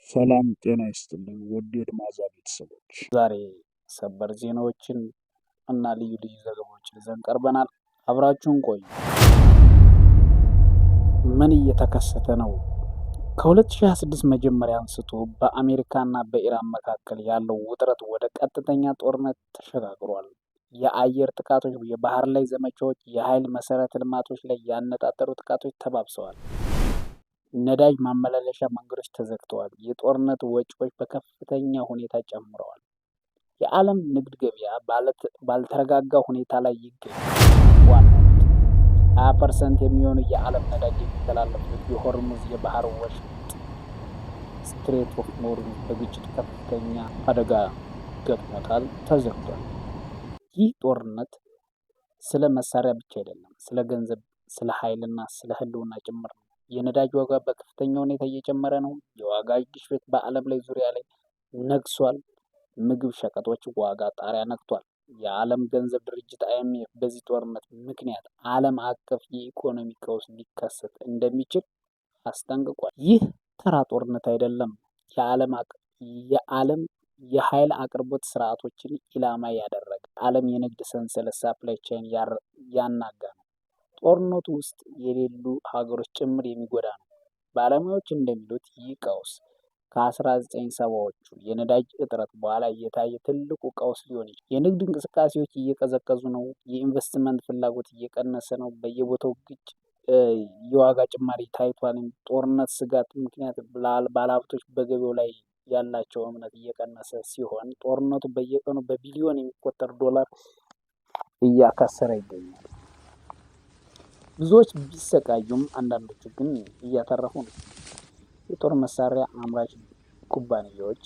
ሰላም ጤና ይስጥልኝ ውድ የድማዛ ቤተሰቦች፣ ዛሬ ሰበር ዜናዎችን እና ልዩ ልዩ ዘገባዎችን ይዘን ቀርበናል። አብራችሁን ቆዩ። ምን እየተከሰተ ነው? ከ2026 መጀመሪያ አንስቶ በአሜሪካና በኢራን መካከል ያለው ውጥረት ወደ ቀጥተኛ ጦርነት ተሸጋግሯል። የአየር ጥቃቶች፣ የባህር ላይ ዘመቻዎች፣ የኃይል መሰረተ ልማቶች ላይ ያነጣጠሩ ጥቃቶች ተባብሰዋል። ነዳጅ ማመላለሻ መንገዶች ተዘግተዋል። የጦርነት ወጪዎች በከፍተኛ ሁኔታ ጨምረዋል። የዓለም ንግድ ገበያ ባልተረጋጋ ሁኔታ ላይ ይገኛል። ዋናው 20% የሚሆኑ የዓለም ነዳጅ የሚተላለፉት የሆርሙዝ የባህር ወሽመጥ Strait of Hormuz በግጭቱ ከፍተኛ አደጋ ገጥሞታል፣ ተዘግቷል። ይህ ጦርነት ስለ መሳሪያ ብቻ አይደለም፣ ስለ ገንዘብ፣ ስለ ኃይልና ስለ ሕልውና ጭምር ነው። የነዳጅ ዋጋ በከፍተኛ ሁኔታ እየጨመረ ነው። የዋጋ ግሽበት በዓለም ላይ ዙሪያ ላይ ነግሷል። ምግብ ሸቀጦች ዋጋ ጣሪያ ነክቷል። የዓለም ገንዘብ ድርጅት IMF በዚህ ጦርነት ምክንያት ዓለም አቀፍ የኢኮኖሚ ቀውስ ሊከሰት እንደሚችል አስጠንቅቋል። ይህ ተራ ጦርነት አይደለም። የዓለም የኃይል አቅርቦት ስርዓቶችን ኢላማ ያደረገ ዓለም የንግድ ሰንሰለት supply chain ያናጋ ነው። ጦርነቱ ውስጥ የሌሉ ሀገሮች ጭምር የሚጎዳ ነው። ባለሙያዎች እንደሚሉት ይህ ቀውስ ከ1970ዎቹ የነዳጅ እጥረት በኋላ የታየ ትልቁ ቀውስ ሊሆን ይችላል። የንግድ እንቅስቃሴዎች እየቀዘቀዙ ነው። የኢንቨስትመንት ፍላጎት እየቀነሰ ነው። በየቦታው ግጭ የዋጋ ጭማሪ ታይቷል። ጦርነት ስጋት ምክንያት ባለሀብቶች በገበያው ላይ ያላቸው እምነት እየቀነሰ ሲሆን ጦርነቱ በየቀኑ በቢሊዮን የሚቆጠር ዶላር እያከሰረ ይገኛል። ብዙዎች ቢሰቃዩም አንዳንዶቹ ግን እያተረፉ ነው። የጦር መሳሪያ አምራች ኩባንያዎች፣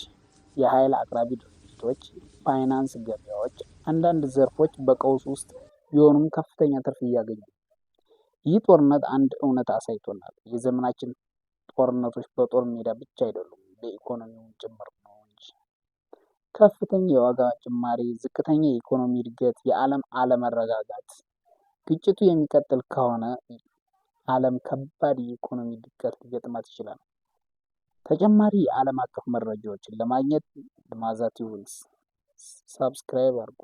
የኃይል አቅራቢ ድርጅቶች፣ ፋይናንስ ገበያዎች፣ አንዳንድ ዘርፎች በቀውስ ውስጥ ቢሆኑም ከፍተኛ ትርፍ እያገኙ ነው። ይህ ጦርነት አንድ እውነት አሳይቶናል። የዘመናችን ጦርነቶች በጦር ሜዳ ብቻ አይደሉም፣ በኢኮኖሚውም ጭምር ነው እንጂ። ከፍተኛ የዋጋ ጭማሪ፣ ዝቅተኛ የኢኮኖሚ እድገት፣ የዓለም አለመረጋጋት። ግጭቱ የሚቀጥል ከሆነ ዓለም ከባድ የኢኮኖሚ ድቀት ሊገጥማት ይችላል። ተጨማሪ የዓለም አቀፍ መረጃዎችን ለማግኘት ማዛ ቲዩብን subscribe አድርጉ።